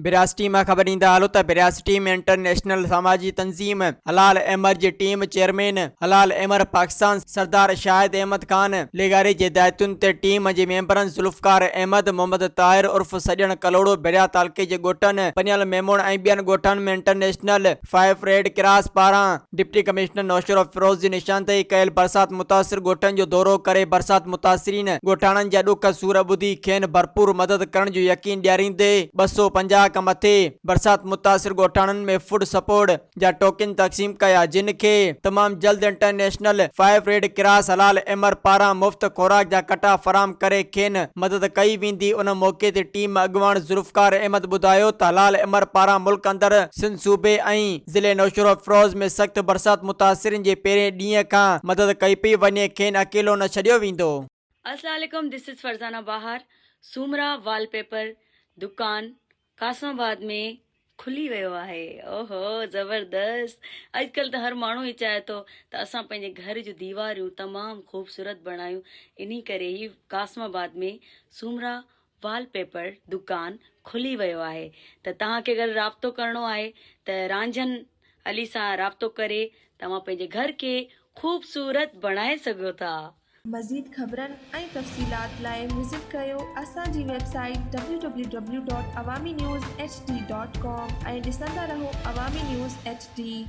برياسٽي مان خبر ڏيندا هلو ته برياسٽي ۾ انٽرنيشنل سماجي تنظيم هلال احمر جي ٽيم چيئرمين هلال احمر پاڪستان سردار شاهد احمد خان لغاري جي هدايتن تي ٽيم جي ميمبرن ذوالفقار احمد، محمد طاهر عرف سڄڻ ڪلهوڙو ڀريا تعلقي جي ڳوٺن پنيل ميمڻ ۽ ٻين ڳوٺن ۾ انٽرنيشنل فائيو ريڊ ڪراس پاران ڊپٽي ڪمشنر نوشهروفيروز جي نشاندهي ڪيل برسات متاثر ڳوٺن جو دورو ڪري برسات متاثرين ڳوٺاڻن جا ڏک سور ٻڌي کين ڀرپور مدد ڪرڻ جو يقين ڏياريندي 250 کان مٿي برسات متاثر ڳوٺاڻن ۾ فوڊ سپورٽ جا ٽوڪن تقسيم ڪيا جن کي تمام جلد انٽرنيشنل فائيو ريڊ ڪراس هلال احمر پاران مفت خوراڪ جا ڪٽا فراهم ڪري کين مدد ڪئي ويندي ان موقعي تي ٽيم اڳواڻ ذوالفقار احمد ٻڌايو ته هلال احمر پاران ملڪ اندر سنڌ صوبي ۽ ضلعي نوشهروفيروز ۾ سخت برسات متاثرين جي پهرين ڏينهن کان مدد ڪئي پئي وڃي، کين اڪيلو نه ڇڏيو ويندو. السلام عليڪم this is Farzana Bahar Soomra wallpaper دڪان قاسم آباد ۾ کلي ويو آهي اوهو زبردست اڄڪلهه ته هر ماڻهو ئي چاهي ٿو ته اسان پنهنجي گهر جون ديواريون تمام خوبصورت بڻايون انهي ڪري هي قاسم آباد ۾ سومرا وال پيپر دڪان کلي ويو آهي ته توهان کي اگر رابطو ڪرڻو آهي ته رانجهن علي سان رابطو ڪري توهان پنهنجي گهر کي خوبصورت بڻائي سگهو ٿا. مزيد خبرن ۽ تفصيلات لاء وزٽ ڪريو اسان جي website W W W dot Awami news H D dot com ۽ ڏسندا رهو عوامي نيوز ايڇ ڊي.